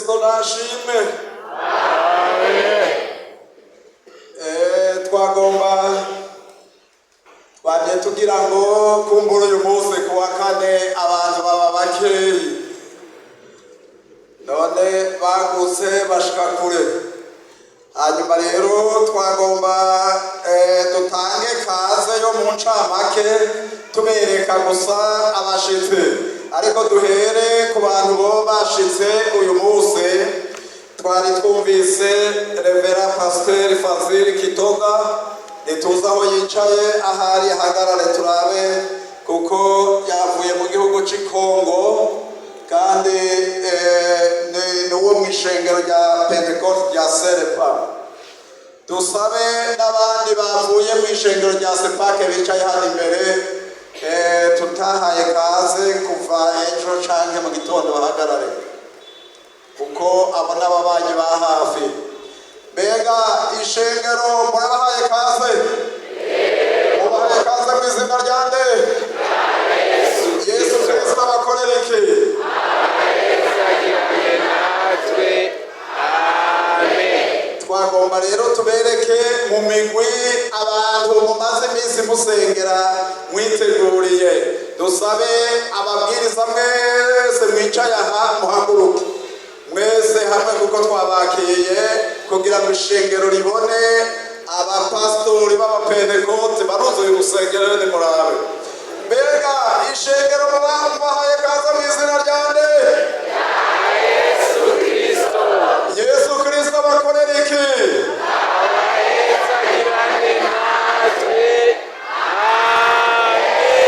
Kristo nashimwe. Twagomba twamye tugira ngo kumbura uyu munsi ku wa kane abantu baba bakeyi, none bagutse bashika kure. Hanyuma rero twagomba dutange kaze yo mu ncamake, tubereka gusa abashitsi, ariko duhere ku bantu bo bashitse uyu munsi. Twari twumvise Révérend Pasiteri Fazili Kitoga, ntituzi aho yicaye, ahari ahagarare turabe, kuko yavuye mu gihugu cy'i Kongo kandi ni uwo mu ishengero rya Pentecote rya Serepa. Dusabe n'abandi bavuye mu ishengero rya Sepake bicaye hano imbere, tutahaye kaze kuva ejo canke mu gitondo, bahagarare, kuko abo n'ababanyi ba hafi. Mbega ishengero, murabahaye kaze? Mubahaye kaze mu izina rya nde? Yesu Kristo abakorera iki? Agirane natwe. Amen. Twagomba rero tubereke mu migwi abantu mumaze iminsi musengera, mwiteguriye. Dusabe ababwiriza mwese mwicaye aha muhaguruke mwese hamwe, kuko twabakiriye kugira ngo ishengero ribone abapasitori b'abapentekote baruzuye urusengero. Nimurabe, mbega ishengero, mubahaye kaze mu izina rya nde? Yesu Kristo. Yesu Kristo abakorera iki? Agirane natwe. Amen.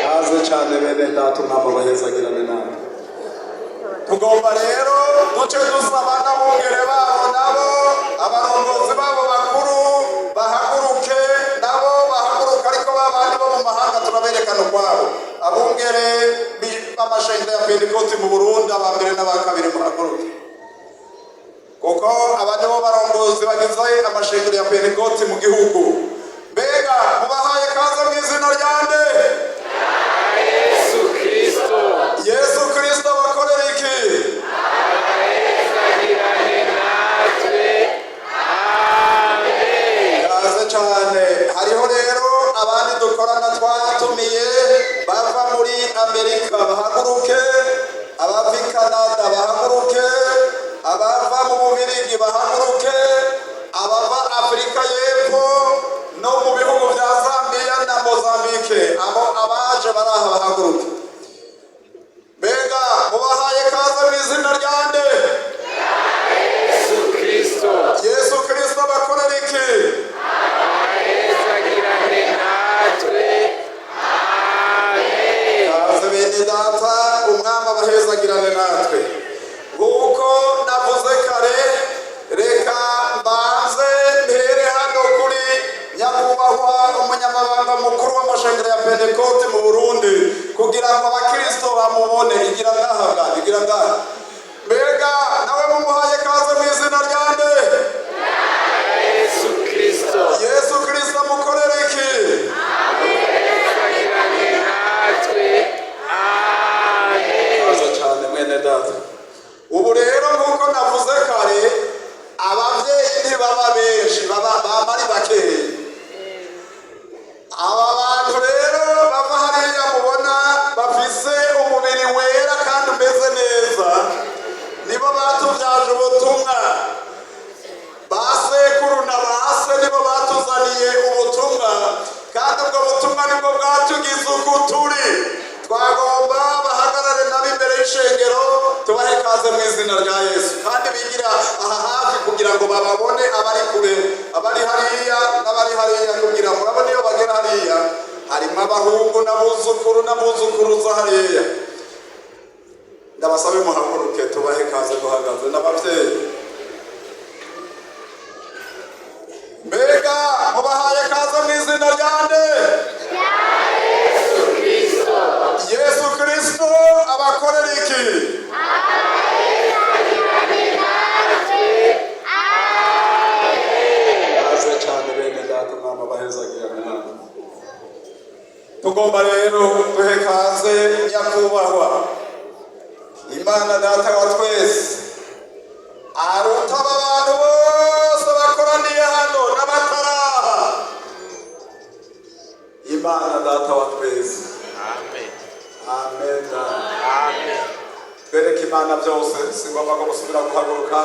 Kaze cyane bene data, umwami abahezagirane nawe. Tugomba rero duce dusaba n'abungere babo, nabo abarongozi babo bakuru bahaguruke, nabo bahaguruke, ariko babandi bo mu mahanga turaberekana ukwabo. Abungere b'amashengero ya Pentekoti mu Burundi, aba mbere n'aba kabiri, muhaguruke, kuko aba nibo barongozi bagize amashengero ya Pentekoti mu gihugu. Mbega mubahaye kaze mu izina rya nde? Yesu Kristo. Yesu Kristo abakorera iki? Agirane natwe. Amen. Kaze cyane. Hariho rero abandi dukorana twatumiye bava muri Amerika, bahaguruke. Abava i Canada bahaguruke, abava mu Bubirigi bahaguruke, abava Afurika y'Epfo no mu bihugu bya Zambiya na Mozambike, abo abaje baraha bahaguruke. Mbega mubahaye kaze mu izina rya nde? Yesu Kristo. Yesu Kristo abakorera iki? Agirane natwe. Amen. Kaze bene data, umwami abahezagirane natwe. Nk'uko navuze kare, reka mbanze mpere hano kuri nyakubahwa umunyamabanga mukuru w'amashengero ya Pentekote mu Burundi, kugira ngo abakristo bamubone. Igira ngaha bwa, igira ngaha. Mbega nawe mumuhaye kaze mu izina rya nde? Yesu Kristo. Yesu Kristo amukorera iki? Agirane natwe. Amen. Murakoze cyane mwene data. Ubu rero nk'uko navuze kare, ababyeyi ntibaba benshi, baba bama ari bakeya. Aba bantu rero bava hariya mubona bafise umubiri wera kandi umeze neza, nibo batubyaje ubutumwa. Ba sekuru na ba se nibo batuzaniye ubutumwa, kandi ubwo butumwa nibwo bwatugize uku turi. Twagomba bahagarare nabo imbere y'ishengero, tubahe kaze mu izina rya Yesu, kandi bigira aha hafi kugira ngo bababone abari kure, abari hariya n'abari hariya, kugira murabona iyo bagera hariya harimo abahungu n'abuzukuru n'abuzukuruza hariya. Ndabasabe muhaguruke, tubahe kaze duhagaze n'ababyeyi. Mbega mubahaye kaze mu izina rya nde? Yesu Kristo. Yesu Kristo abakorera iki? Agirane natwe. Kaze cyane bene data, umwami abahezagirane namwe. Tugomba rero duhe kaze nyakubahwa Imana Data wa twese. ry'Imana byose. Singomba ko musubira guhaguruka.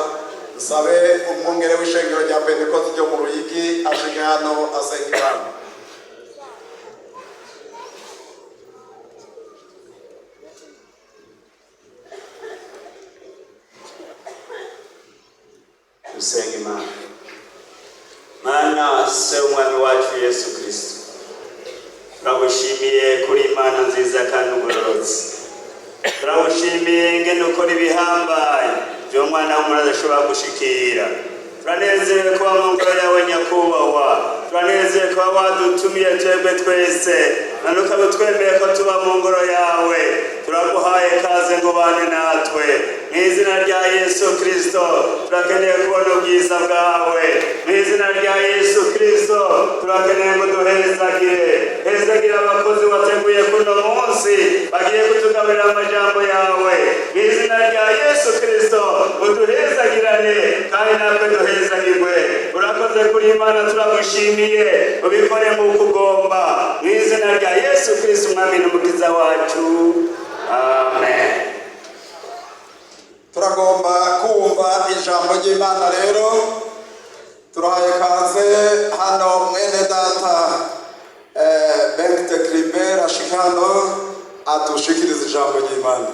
Nsabe umwungere w'ishengero rya Pentekote ryo mu Ruyigi ashike hano asenga Imana. Dusenga Imana. Mana se w'Umwami wacu Yesu Kristo, turagushimiye kuri Imana nziza kandi ugororotse. Turagushimiye ingene ukora ibihambaye vy'umwana w'umuntu adashobora gushikira. Turanezerewe kuba mu ngoro yawe, Nyakubahwa. Turanezerewe kuba wadutumiye twebwe twese, none ukaba utwemeye ko tuba mu ngoro yawe. Turaguhaye kaze ngo ubane natwe mu izina rya Yesu Kristo. Turakeneye kubona ubwiza bwawe mu izina rya Yesu Kristo. Turakeneye ngo duhezagire, hezagire abakozi wateguye kuno munsi bagiye kutugaburira amajambo yawe mu izina rya Yesu Kristo. Uduhezagirane kandi natwe duhezagirwe. Urakoze kuri Imana, turagushimiye. Ubikore nk'uko ugomba mu izina rya Yesu Kristo, Umwami n'Umukiza wacu, amen. Turagomba kumva ijambo ry'Imana rero. Turahaye kaze hano mwene data Bengt Klimber ashika hano adushikiriza ijambo ry'Imana.